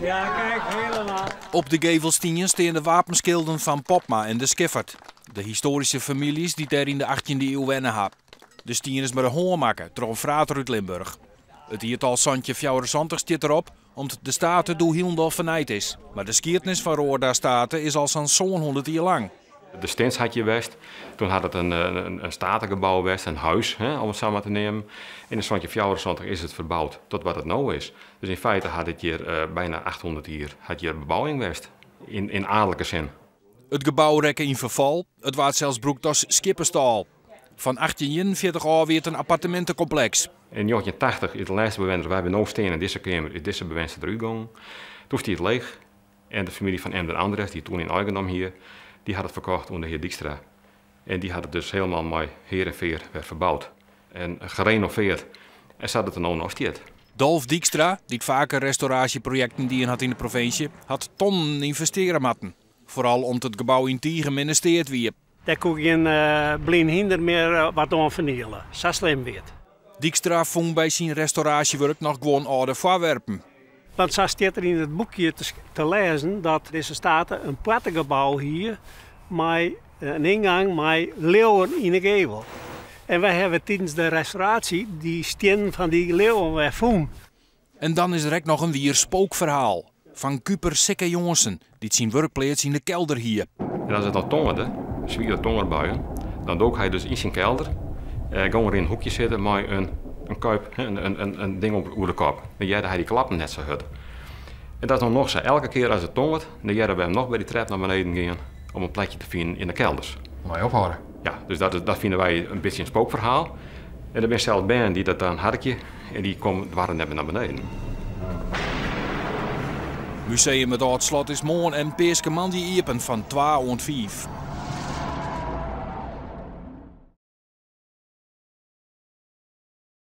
Ja, kijk, helemaal. Op de gevelstien stean de wapenskilden fan Popma en de Skiffert. De histoaryske famyljes dy't dêr yn de 18e iuw wenne ha. De stien is mei de hân makke troch in frater út Limburch. It jiertal 1774 stiet derop, om't de state doe hielendal fernijd is. Mar de skiednis fan Roorda State is al sa'n 700 jier lang. De stins hat hjir west. Doe hat it in stategebou west, in huis, hè, om it sa mar te neamen. Yn 1774 is it ferboud tot wat it no is. Dus yn feite hat it hjir byna 800 jier hat hjir bebouwing west, yn aadlike sin. It gebou rekke yn ferfal, it waard sels brûkt as skieppestâl. Fan 1841 ôf wie it in appartemintekompleks. Yn 1980 is de lêste bewenner, wêr't wy no stean yn dizze keamer, is dizze bewenster derút gongen. Doe stie it leech en de famylje fan Emden Andres, dy't doe yn eigendom hie, dy hat it ferkocht oan de hear Dykstra. En dy hat it dus hielendal mei hear en fear wer ferboud en gerenoveerd en sa't it der no noch stiet. Dolf Dykstra, dy't faker restauraasjeprojekten dien hat yn de provinsje, hat tonnen ynvestearje moatten. Foaral om't it gebou yn tige minne steat wie. Dêr koe gjin blyn hynder mear wat oan ferniele, sa slim wie it. Dykstra fûn by syn restauraasjewurk noch guon âlde foarwerpen. Want sa stiet der yn it boekje te lêzen dat dizze state in poartegebou hie mei in yngang mei liuwen yn 'e gevel. En wy hawwe tidens de restauraasje dy stiennen fan dy liuwen wer fûn. En dan is der ek noch in wier spookferhaal fan kuper Sikke Johnsen, dy't syn wurkpleats yn de kelder hie. En as it dan tongerde, swiere tongerbuien, dan dook hy dus yn syn kelder, gong er yn in hoekje sitten mei in kuip, in ding oer de kop. Dan hearde hy dy klappen net sa hurd. En dat is no noch sa. Elke kear as it tongert, dan hearre we him noch by dy trep nei beneden gean om in plekje te finen yn de kelders. Mei ophâlde. Ja, dus dat fine wy in bytsje in spookferhaal. En der binne sels bern dy't dat dan harkje en dy komme doarre net mear nei beneden. Museum It Ald Slot is moarn en peaskemoandei iepen fan twa oant fiif.